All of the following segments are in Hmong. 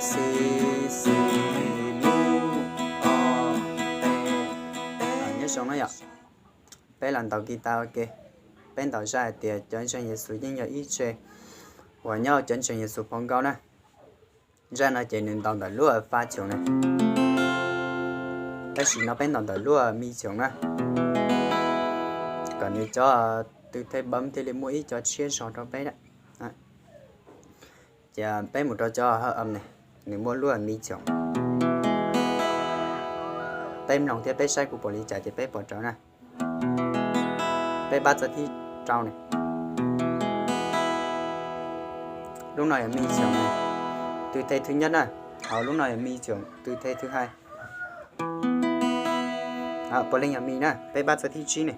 Xi, xi, mi, o, pe. Nyob zoo na yom, peb los ntaus guitar ua ke. Peb ntaus zaj hais tias cov ntseeg Yexus yeej yog ib tse uas nyob cov ntseeg Yexus phau nkauj na. Zaj no ces nws ntaus ntawm lub fa choos na, tab sis no peb ntaus ntawm lub mi choos na, kom nws cov tw the bawm thiaj li muaj ib co tshiab zog rau peb. Ces peb mus rau cov hawm ne, nws muaj lub mi choos. Peb mloog thiab peb saib kuv pom li cas ces peb pom raws na. Peb pab txoj thib rau ne. Lub no yog mi choos, tw the thứ nhất na. Hauv lub no yog mi choos, tw the thứ hai. Puav leej yog mi na, peb pab txoj thib tsib ne.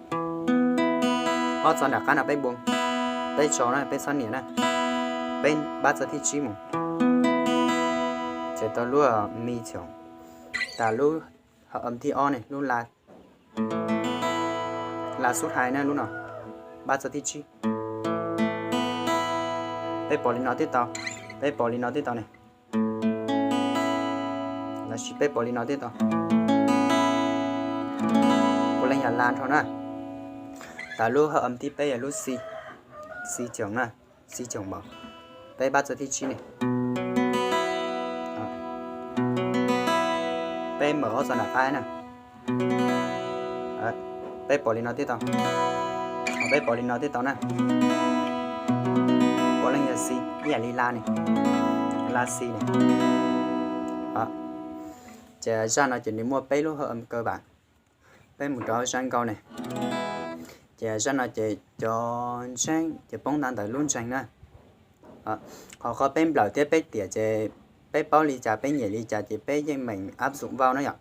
Ob txoj nram qab no peb npuas, peb tso na, peb txhob nias na. Peb pab txoj thib tsib mus, ces tau lub mi choos. Tas lub hawm thib ob ne, lub la, la sub hai na, lub no pab txoj thib tsib. Peb pom li no thiaj tau, peb pom li no thiaj tau ne. Los sis peb pom li no thiaj tau. Puav leej yog la nrho na. Tas lub hawm thib peb yog lub xi, xi choos na, xi choos npaum. Peb pab txoj thib tsib ne. Peb mam ob txoj nram qab na. Peb pom li no thiaj tau, peb pom li no thiaj tau na. Puav leej yog xi, ib yam li la ne, la xi ne. Ces zaj no ces nws muaj peb lub hawm kaw vam. Peb mus rau zaj nkaus ne. Ces zaj no ces cov ntseeg ces poob ntawm lub ntseeg na. Qhov qhov peb nplawm thiab peb tiam ces peb paub li cas peb nyiam li cas ces peb yeej meem áp dụng vào na yom.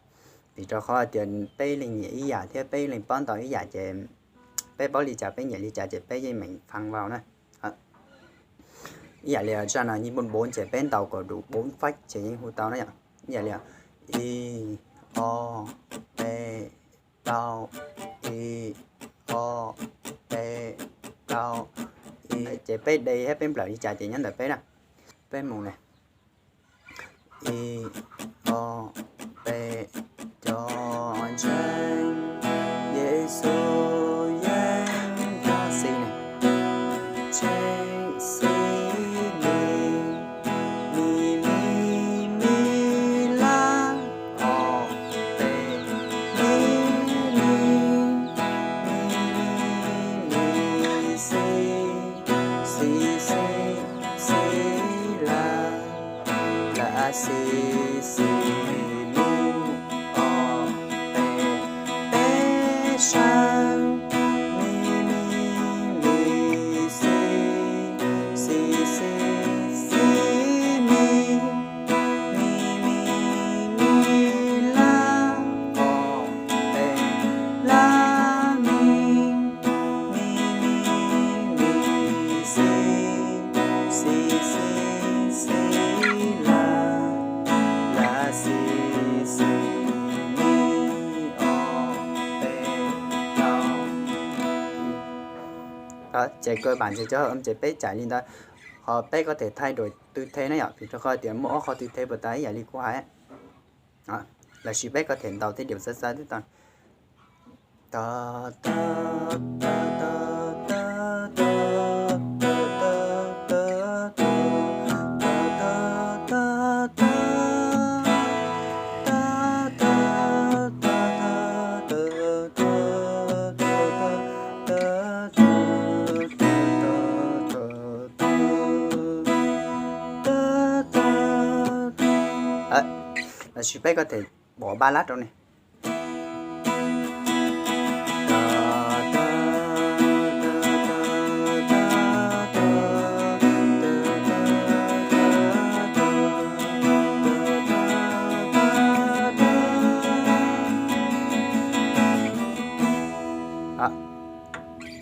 Vim rau qhov tias peb leeg nyiam ib yam thiab peb leeg paub ntau ib yam ces peb paub li cas peb nyiam li cas ces peb yeej meem phang vào na. Ib yam li zaj no yeej bốn bốn ces peb ntaus kom đủ bốn phách ces yeej hu tau na yom. Ib yam li ib, ob, peb, plaub, ib, ob, peb, plaub, ib. Ces peb de thiab peb nplawm li cas ces nyob ntawm peb na. Peb mus ne. Ib, ob, peb, cov ntseeg Yexus yeej yog xi ne. Tsheej xi mi, mi mi mi la, ob peb mi mi, mi mi mi xi, xi xi xi la, la xi xi mi, ob peb peb sab, mi mi mi xi, xi xi xi mi, mi mi mi la, ob peb la mi, mi mi mi xi, xi xi xi la, la xi xi mi, ob peb plaub. Ces cơ bản ces cov hawm ces peb cais li ntawd, ho peb có thể thay đổi tư thế na yom, vim rau qhov tias muaj ob qho tư thế puas tas ib yam li kuv hais. Lossis peb có thể ntaus tej diam xav xav twb tau. Lossis peb có thể bỏ ba lát rau ne.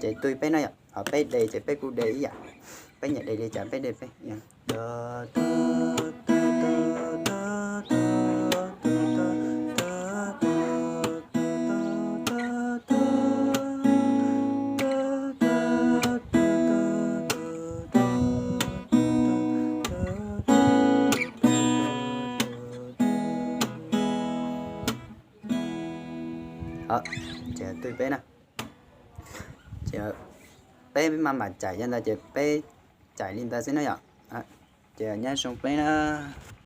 Ces tui peb na yom, ho peb de ces peb kuj de ib yam, peb nyiam de li cas peb de peb. Ces twb peb na, ces peb maj mam cais li ntawd ces peb cais li ntawd xwb na yom. Ces nyob zoo peb na.